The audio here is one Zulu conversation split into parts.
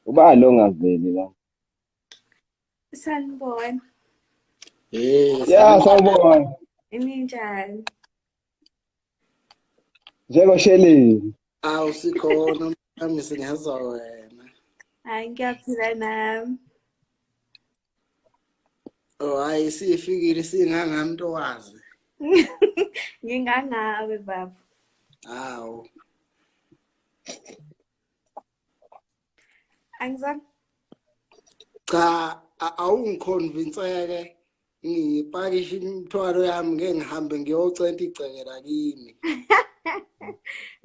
Ubani ongaveli la? Sanibona. Hey, Ya, sawubona. Ninjani? Njengosheleni. Awu sikhona mami singezwa wena. Hayi ngiyaphila nami. Oh hayi sifikile singangamuntu owazi. Ngingangawe baba. Hawu. Angizange. Cha awungiconvince-ke ngipakishe imithwalo yami ngeke ngihambe ngiyocenta igceke lakini.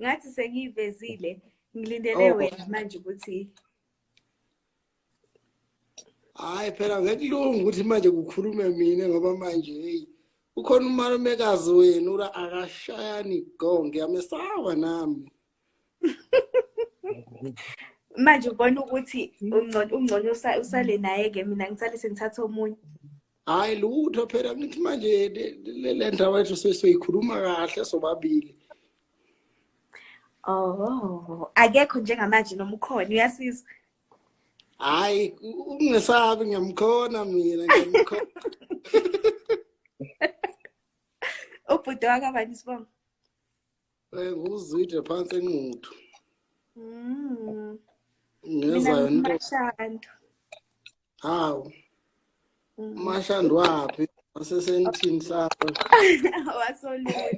Ngathi sengiyivezile ngilindele Oh. wena manje ukuthi Hayi phela ngeke kulunge ukuthi manje kukhulume mina ngoba manje hey ukhona umalumekazi wenu la akashayani go ngiyamesaba nami. Manje ubona ukuthi ungcono ungcono usale naye ke mina ngisale sengithatha omunye. Hayi lutho phela ngithi manje le ndaba yethu soyikhuluma kahle sobabili. Oh, akekho njengamanje noma ukhona uyasizwa. Hayi ungesabi ngiyamkhona mina ngiyamkhona. Ubhuti wakabani isibongo? Nguzwide phansi enquthu. Mina Ngezwa yona into. ngiMashandu. Hawu. Mashandu waphi? Wasesentini sakho. Wasolula.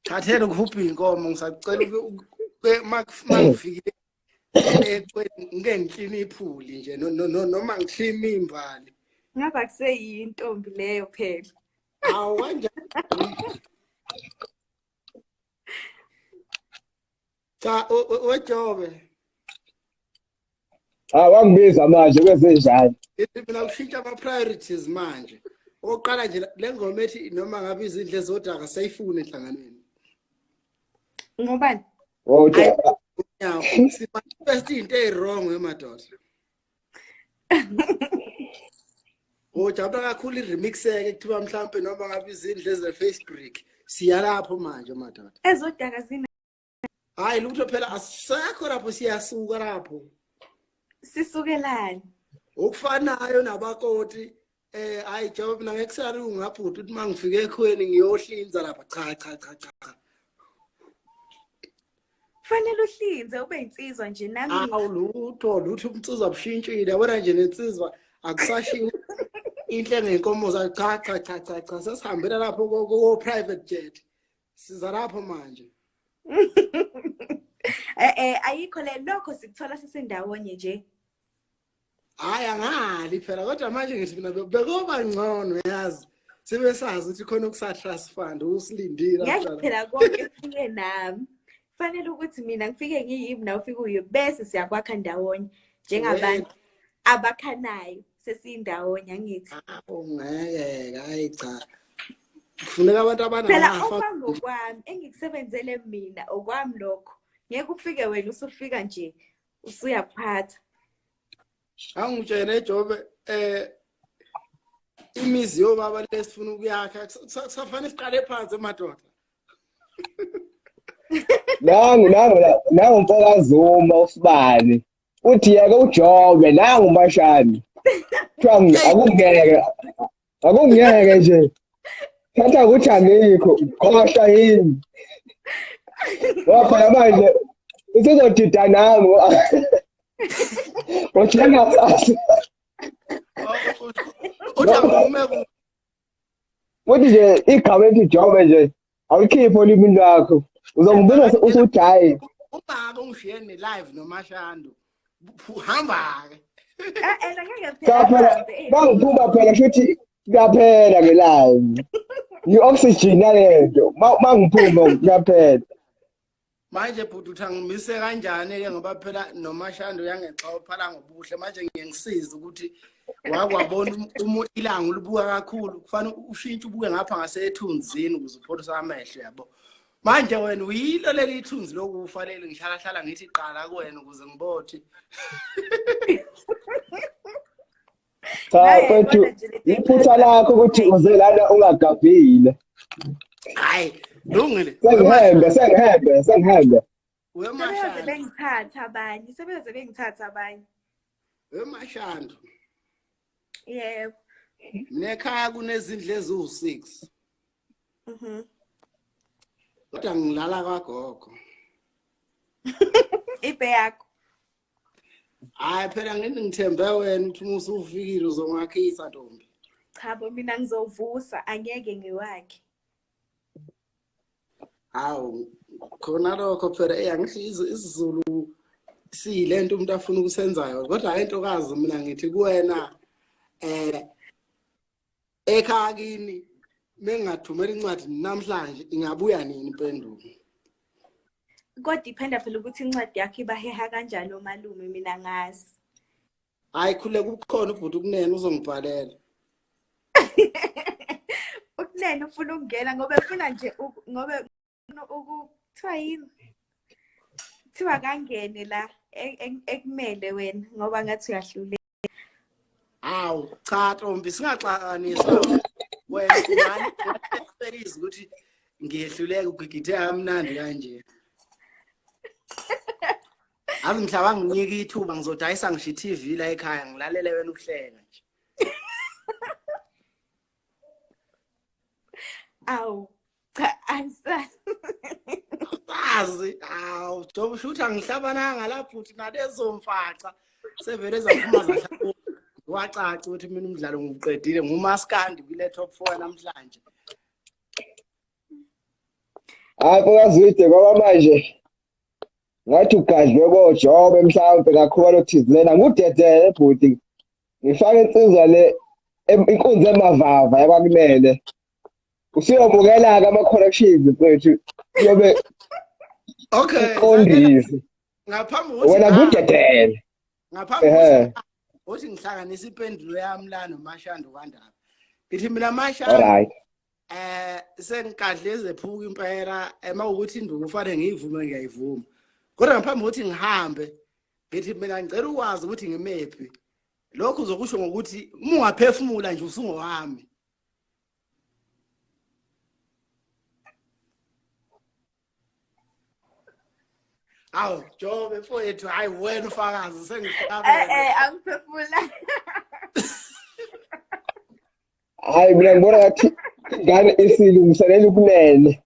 Thathela ukuhubha inkomo ngisacela mangifikile ekweni ngike ngiklina iphuli nje noma ngiklina imbali. Ngaba kuseyintombi leyo phela. Hawu kanjani? Cha wejobe. Ah, wangibiza manje kwezenjani? Mina kushintsha ama priorities manje. Oqala nje le ngoma ethi noma ngabe izindle zodaka sayifuna enhlanganweni. Ngobani? Oh, Simanifest into eziwrong emadoda. Ojabula kakhulu i-remix-ke kuthiwa mhlampe noma ngabe izindle ze-Facebook siya lapho manje madoda. Ezodaka zina. Hayi lutho phela asisekho lapho siyasuka lapho. Sisukelani? Okufanayo nabakoti hayi job mina ngeke kusalunga bhuti ukuthi mangifike ekhweni ngiyohlinza lapha cha cha cha cha. Kufanele uhlinze ube insizwa nje nami. Awu lutho lutho umnsizwa bushintshile yabona nje nensizwa akusashiwo inhle ngenkomo za cha cha cha cha cha sesihambela lapho ko private jet. Siza lapho manje. Ayikho le lokho sikuthola sisendawonye nje. Hayi angali phela kodwa manje ngithi mina bekuba ngcono yazi. Sibe sazi ukuthi khona okusa trust fund usilindile Ngeke phela konke kufike nami. Kufanele ukuthi mina ngifike ngiyimi nawe ufike uye bese siyakwakha ndawonye njengabantu abakhanayo sesindawonye angithi. Awu ngeke hayi cha. Kufuneka abantu Phela abanamafa. okwangokwami engikusebenzele mina okwami lokho. Ngeke ufike wena usufika nje usuyaphatha. Angitshene Jobe imizi yobaba lesifuna ukuyakha kusafanele siqale phansi emadoda. Nangu nangu nangu mfokaZuma usibani. Uthi yeke uJobe nangu Mashani. Kuthiwa akungeke. Akungeke nje. Thatha ukuthi angikho, khohlwa yini. Ngoba phela manje usuzodida nami. Uthenga sasa. Uthi angume Uthi nje igama elithi Jobe nje awukhiphe olimini lwakho. Uzongibuza usuthi hayi. Ubaba ungishiye ne live noMashandu. Hamba ke. Ngeke Cha phela bangiphuma phela futhi kuyaphela ke live. Ni-oxygen yalento. Mangiphuma kuyaphela. Manje bhuti uthi angimise kanjani ke ngoba phela noMashandu uyangexoxa la ngobuhle manje ngiyengisiza ukuthi wakwabona uma ilanga ulibuka kakhulu kufanele ushintshe ubuke ngapha ngasethunzini ukuze upholise amehlo yabo. Manje wena uyilo leli ithunzi lokufa leli ngihlala hlala ngithi qala kuwena ukuze ngibothi. Cha mfethu iphutha lakho ukuthi uze lana ungagabhile. Hayi lungile. Sengihambe sengihambe sengihambe. Sebeyoze bengithatha abanye, sebeyoze bengithatha abanye. Wemashando. Yebo. Nekhaya kunezindlu eziwu-6. Kodwa ngilala kwagogo. Ibe yakho. Hayi phela ngithi ngithembe wena ukuthi uma usufikile uzongakhisa ntombi. Cha bo mina ngizovusa angeke ngiwakhe. Hawu khona lokho phela eh angisho isiZulu siyilento umuntu afuna ukusenzayo kodwa hayi intokazi mina ngithi kuwena eh ekhaya kini mengingathumela incwadi namhlanje ingabuya nini impendulo? Kodwa iphenda phela ukuthi incwadi yakho ibaheha kanjani omalume mina ngazi. Hayi khuleka ubukhona ubhuti ukunene uzongibhalela. Ukunene ufuna ukungena ngoba efuna nje ngoba kuthiwa yini? Kuthiwa kangene la ekumele wena ngoba ngathi uyahluleka. Hawu cha ntombi singaxakaniswa wena ungani ukuthi ngiyehluleka ugigitheka kamnandi kanje. Azi mhla wanginika ithuba ngizodayisa ngisho i-TV la ekhaya ngilalele wena uhleka nje. Awu cha angisazi. Azi awu jobe usho ukuthi angihlabananga lapho uthi nalezo mfaca sevele zaphuma zahlaba wacaca ukuthi mina umdlalo ngiwuqedile ngumaskandi kule top 4 namhlanje. Hayi mfokazwide ngoba manje ngathi ugadlwe kojobe mhlawumbe kakhulu thizena ngudedele bhuti ngifake insizwa le inkunzi emavava yakwakunene usuyobukela-ke ama-corrections mfethu yobe okay iqondise ngaphambi wena kudedele ngaphambi kokuthi ngihlanganise impendulo yami la nomashando kwandaba ngithi mina mashando right eh sengigadle ezephuka impela ema ukuthi induku kufanele ngiyivume ngiyayivuma kodwa ngaphambi kokuthi ngihambe ngithi mina ngicela ukwazi ukuthi ngimephi lokhu uzokusho ngokuthi uma ungaphefumula nje usungowami Awu Jobe mfowethu hayi wena ufakazi sengifaka Eh eh angiphefumula. Hayi mina ngibona ngathi ingane isilungiselela ukunene.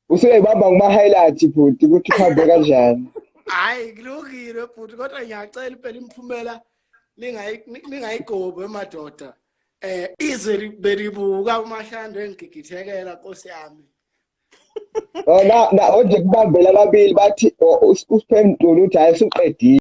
Usuyayibamba ngama-highlight bhuti ukuthi kuhambe kanjani. Hayi kulungile bhuti kodwa ngiyacela impela imiphumela ningayigobi emadoda. Eh izwe belibuka umashando engigigithekela Nkosi yami. Oh na na onje kubambela ababili bathi usiphe mntulu uthi hayi suqedile.